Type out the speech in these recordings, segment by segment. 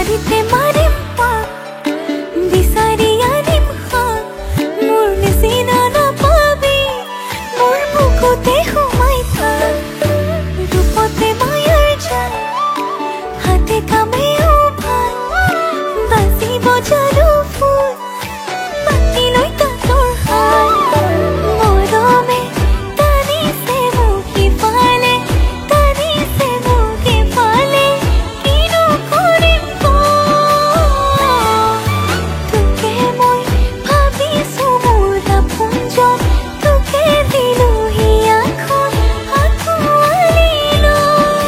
বাৰীতে মাৰিম পাক, বিচাৰি আনিম শাক, মোৰ নিচিনা নাপাবি, মোৰ বুকুতে সোমাই থাক। ৰূপতে মায়াৰ জাল, হাতে কামেও ভাল, বাজিব জানো ফুল, পাতি লৈ তাঁতৰ শাল। মৰমে টানিছে মোক ইফালে, টানিছে মোক ইফালে, কিনো কৰিম ক? তোকে মই ভাবিছো মোৰ আপোনজন, তোকে দিলো হিয়াখন আঁকোৱালি লৈ।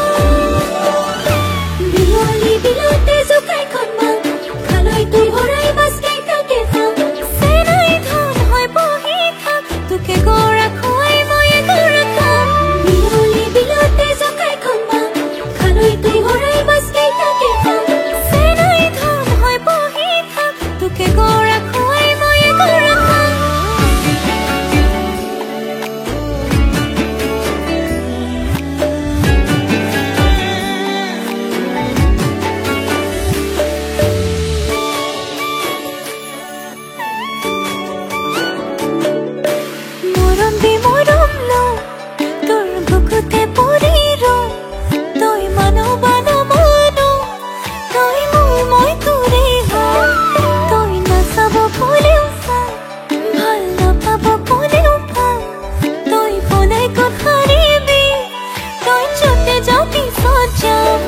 বিয়লি বিলতে জোকাইখন মাত, খালৈটো ভৰাই মাছ কেইটাকে খাম। চেনাই ধন হৈ বহি থাক, তোকে গৰা খুৱাই মই এগৰা খাম। বিয়লি বিলতে জোকাইখন মাত, খালৈটো ভৰাই মাছ কেইটাকে খাম। চেনাই ধন হৈ বহি থাক, তোকে গৰা খুৱাই মই এগৰা খাম। মৰম দি মৰম লওঁ, তোৰ বুকুতে পৰি ৰওঁ, তই মানো বা নামানো, তই মোৰ মই তোৰে হওঁ। তই নাচাব ক'লেও চাম, ভাল নাপাব ক'লেও পাম, তই পলাই ক'ত সাৰিবি, তই য'তে যাওঁ পিছত যাম।